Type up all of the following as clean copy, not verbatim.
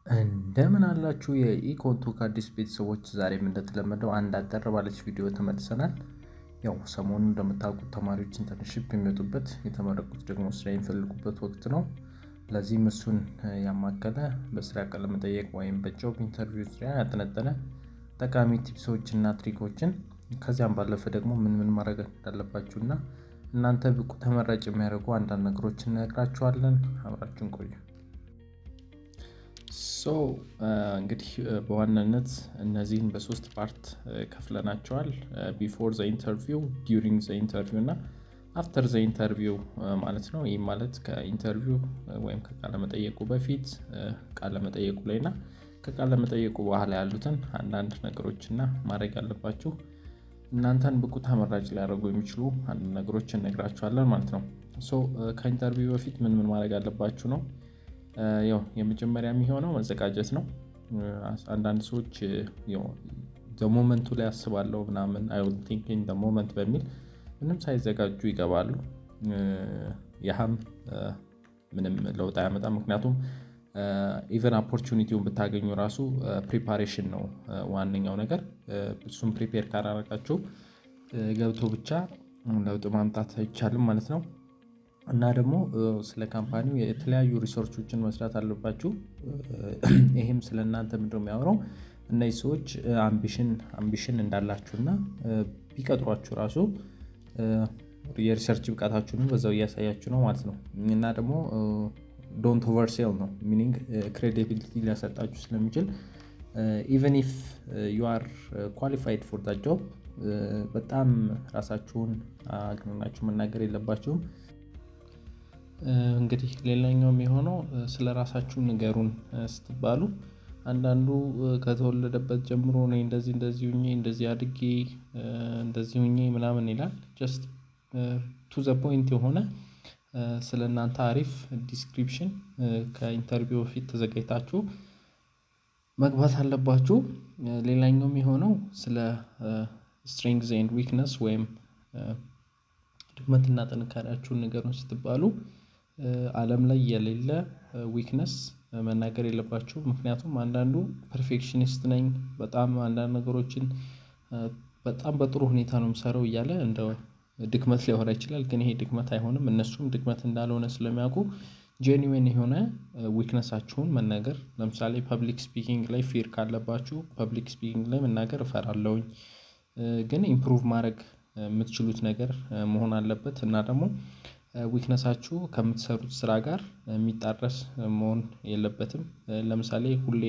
እንደምን አላችሁ የኢኮንቶክ አዲስ ቤተሰቦች፣ ዛሬም እንደተለመደው አንድ አጠር ባለች ቪዲዮ ተመልሰናል። ያው ሰሞኑን እንደምታውቁት ተማሪዎች internship የሚወጡበት፣ የተመረቁት ደግሞ ስራ የሚፈልጉበት ወቅት ነው። ለዚህም እሱን ያማከለ፣ በስራ ቃለ መጠየቅ ወይም በ job interview ዙሪያ ያጠነጠነ ጠቃሚ tips ኦች እና trick ኦችን፣ ከዚያም ባለፈ ደግሞ ምን ምን ማድረግ እንዳለባችሁ እና እናንተ ብቁ ተመራጭ የሚያደርጉ አንዳንድ ነገሮችን እነግራችኋለን። አብራችሁን ቆዩ። So እንግዲህ በዋናነት እነዚህን በሶስት part ከፍለናቸዋል። Before the interview፣ during the interview እና after the interview ማለት ነው። ይህም ማለት ከ interview ወይም ከቃለ መጠየቁ በፊት፣ ቃለ መጠየቁ ላይ እና ከቃለ መጠየቁ በኋላ ያሉትን አንዳንድ ነገሮች እና ማድረግ ያለባችሁ፣ እናንተን ብቁ ተመራጭ ሊያደርጉ የሚችሉ አንዳንድ ነገሮችን እነግራችኋለን ማለት ነው። So ከ interview በፊት ምን ምን ማድረግ አለባችሁ ነው። ያው የመጀመሪያ የሚሆነው መዘጋጀት ነው። አንዳንድ ሰዎች moment ኡ ላይ አስባለሁ ምናምን፣ I will think in the moment በሚል ምንም ሳይዘጋጁ ይገባሉ። ያህም ምንም ለውጥ አያመጣም። ምክንያቱም even opportunity ውን ብታገኙ ራሱ preparation ነው ዋነኛው ነገር። እሱም prepare ካላረጋችሁ ገብቶ ብቻ ለውጥ ማምጣት አይቻልም ማለት ነው። እና ደግሞ ስለ company ው የተለያዩ research ኦችን መስራት አለባችሁ። ይሄም ስለ እናንተ ምንድነው የሚያወራው? እነዚህ ሰዎች ambition እንዳላችሁ እና ቢቀጥሯችሁ ራሱ የ research ብቃታችሁንም በዛው እያሳያችሁ ነው ማለት ነው። እና ደግሞ don't oversell ነው፣ meaning credibility ሊያሰጣችሁ ስለሚችል even if you are qualified for that job በጣም ራሳችሁን አግንናችሁ መናገር የለባችሁም። እንግዲህ ሌላኛው የሚሆነው ስለ ራሳችሁ ንገሩን ስትባሉ አንዳንዱ ከተወለደበት ጀምሮ እኔ እንደዚህ እንደዚህ ሁኜ፣ እንደዚህ አድጌ፣ እንደዚህ ሁኜ ምናምን ይላል። Just to the point የሆነ ስለ እናንተ አሪፍ description ከ interview በፊት ተዘጋጅታችሁ መግባት አለባችሁ። ሌላኛው የሚሆነው ስለ strengths and weakness ወይም ድክመትና ጥንካሬያችሁን ንገሩን ስትባሉ አለም ላይ የሌለ weakness መናገር የለባችሁም። ምክንያቱም አንዳንዱ perfectionist ነኝ፣ በጣም አንዳንድ ነገሮችን በጣም በጥሩ ሁኔታ ነው የምሰራው እያለ እንደ ድክመት ሊያወራ ይችላል። ግን ይሄ ድክመት አይሆንም። እነሱም ድክመት እንዳልሆነ ስለሚያውቁ genuine የሆነ weakness ኣችሁን መናገር፣ ለምሳሌ public speaking ላይ fear ካለባችሁ public speaking ላይ መናገር እፈራለሁኝ፣ ግን improve ማድረግ የምትችሉት ነገር መሆን አለበት። እና ደግሞ weakness ኣችሁ ከምትሰሩት ስራ ጋር የሚጣረስ መሆን የለበትም። ለምሳሌ ሁሌ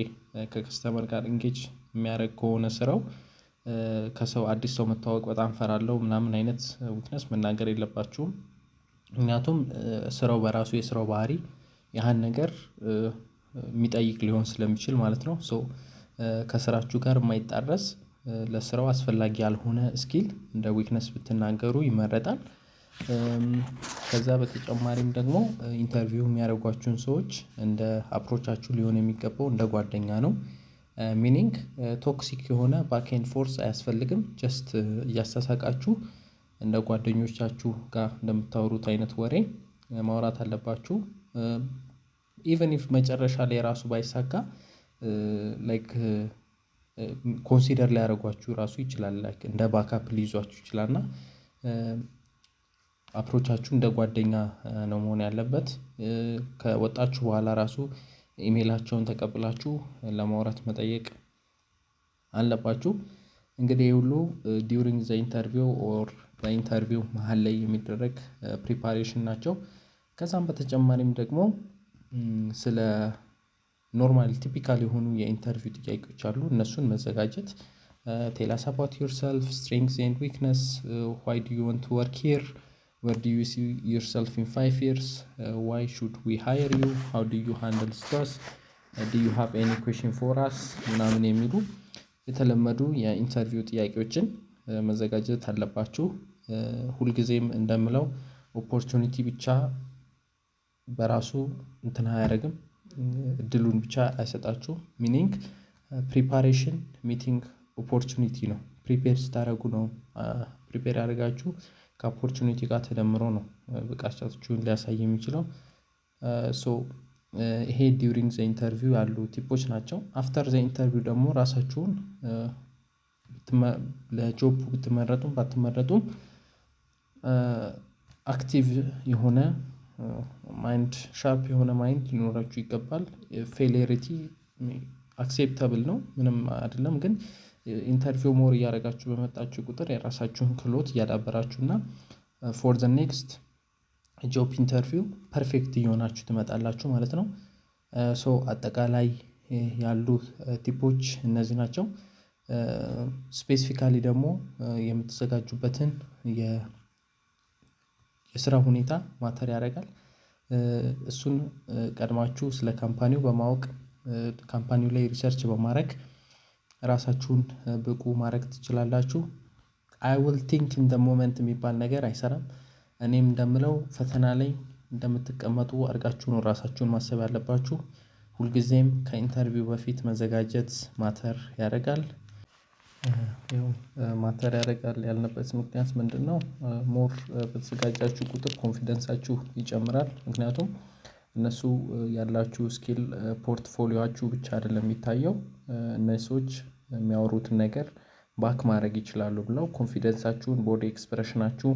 ከ customer ጋር engage የሚያደርግ ከሆነ ስራው ከሰው አዲስ ሰው መተዋወቅ በጣም እፈራለሁ ምናምን አይነት weakness መናገር የለባችሁም። ምክንያቱም ስራው በራሱ የስራው ባህሪ ያን ነገር የሚጠይቅ ሊሆን ስለሚችል ማለት ነው። So ከስራችሁ ጋር የማይጣረስ፣ ለስራው አስፈላጊ ያልሆነ skill እንደ weakness ብትናገሩ ይመረጣል። ከዛ በተጨማሪም ደግሞ interview የሚያደርጓችሁን ሰዎች እንደ approach ኣችሁ ሊሆን የሚገባው እንደ ጓደኛ ነው። Meaning toxic የሆነ back and forth አያስፈልግም። Just እያሳሳቃችሁ እንደ ጓደኞቻችሁ ጋር እንደምታወሩት አይነት ወሬ ማውራት አለባችሁ። Even if መጨረሻ ላይ ራሱ ባይሳካ like consider ሊያደርጓችሁ ራሱ ይችላል፣ like እንደ backup ሊይዟችሁ ይችላል። እና approach ኣችሁ እንደ ጓደኛ ነው መሆን ያለበት። ከወጣችሁ በኋላ ራሱ ኢሜላቸውን ተቀብላችሁ ለማውራት መጠየቅ አለባችሁ። እንግዲህ ይሄ ሁሉ during the interview or በ interview መሃል ላይ የሚደረግ preparation ናቸው። ከዛም በተጨማሪም ደግሞ ስለ normal typical የሆኑ የ interview ጥያቄዎች አሉ፣ እነሱን መዘጋጀት። Tell us about yourself፣ strengths and weakness፣ why do you want to work here፣ where do you see yourself in 5 years፣ why should we hire you፣ how do you handle stress፣ do you have any question for us ምናምን የሚሉ የተለመዱ የ interview ጥያቄዎችን መዘጋጀት አለባችሁ። ሁልጊዜም እንደምለው opportunity ብቻ በራሱ እንትን አያደርግም፣ እድሉን ብቻ አይሰጣችሁም። Meaning preparation meeting opportunity ነው። Prepare ስታደርጉ ነው፣ prepare አድርጋችሁ ከ opportunity ጋር ተደምሮ ነው ብቃታችሁን ሊያሳይ የሚችለው። So ይሄ during the interview ያሉ tip ኦች ናቸው። After the interview ደግሞ ራሳችሁን ለ job ብትመረጡም ባትመረጡም active የሆነ mind፣ sharp የሆነ mind ሊኖራችሁ ይገባል። Failure acceptable ነው፣ ምንም አይደለም። ግን interview more እያደረጋችሁ በመጣችሁ ቁጥር የራሳችሁን ክህሎት እያዳበራችሁ እና for the next job interview perfect እየሆናችሁ ትመጣላችሁ ማለት ነው። So አጠቃላይ ያሉ tip ኦች እነዚህ ናቸው። Specifically ደግሞ የምትዘጋጁበትን የስራ ሁኔታ matter ያደርጋል። እሱን ቀድማችሁ ስለ company ው በማወቅ፣ company ው ላይ research በማድረግ ራሳችሁን ብቁ ማድረግ ትችላላችሁ። "I will think in the moment" የሚባል ነገር አይሰራም። እኔም እንደምለው ፈተና ላይ እንደምትቀመጡ አድርጋችሁ ነው ራሳችሁን ማሰብ ያለባችሁ። ሁልጊዜም ከ interview በፊት መዘጋጀት matter ያደርጋል። ያው matter ያደርጋል ያልንበት ምክንያት ምንድነው? More በተዘጋጃችሁ ቁጥር confidence ኣችሁ ይጨምራል። ምክንያቱም እነሱ ያላችሁ skill፣ portfolio ኣችሁ ብቻ አይደለም የሚታየው፣ እነዚህ ሰዎች የሚያወሩትን ነገር back ማድረግ ይችላሉ ብለው confidence ኣችሁን፣ body expression ኣችሁ፣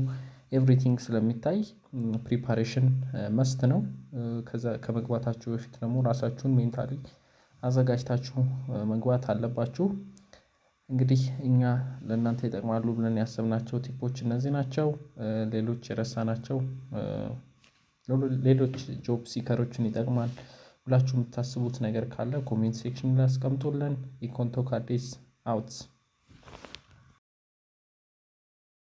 everything ስለሚታይ preparation must ነው። ከዛ ከመግባታችሁ በፊት ደግሞ ራሳችሁን mentally አዘጋጅታችሁ መግባት አለባችሁ። እንግዲህ እኛ ለእናንተ ይጠቅማሉ ብለን ያሰብናቸው tip ኦች እነዚህ ናቸው። ሌሎች የረሳናቸው፣ ሌሎች job seeker ኦችን ይጠቅማል ብላችሁ የምታስቡት ነገር ካለ comment section ላይ አስቀምጡልን። Econtalk አዲስ out።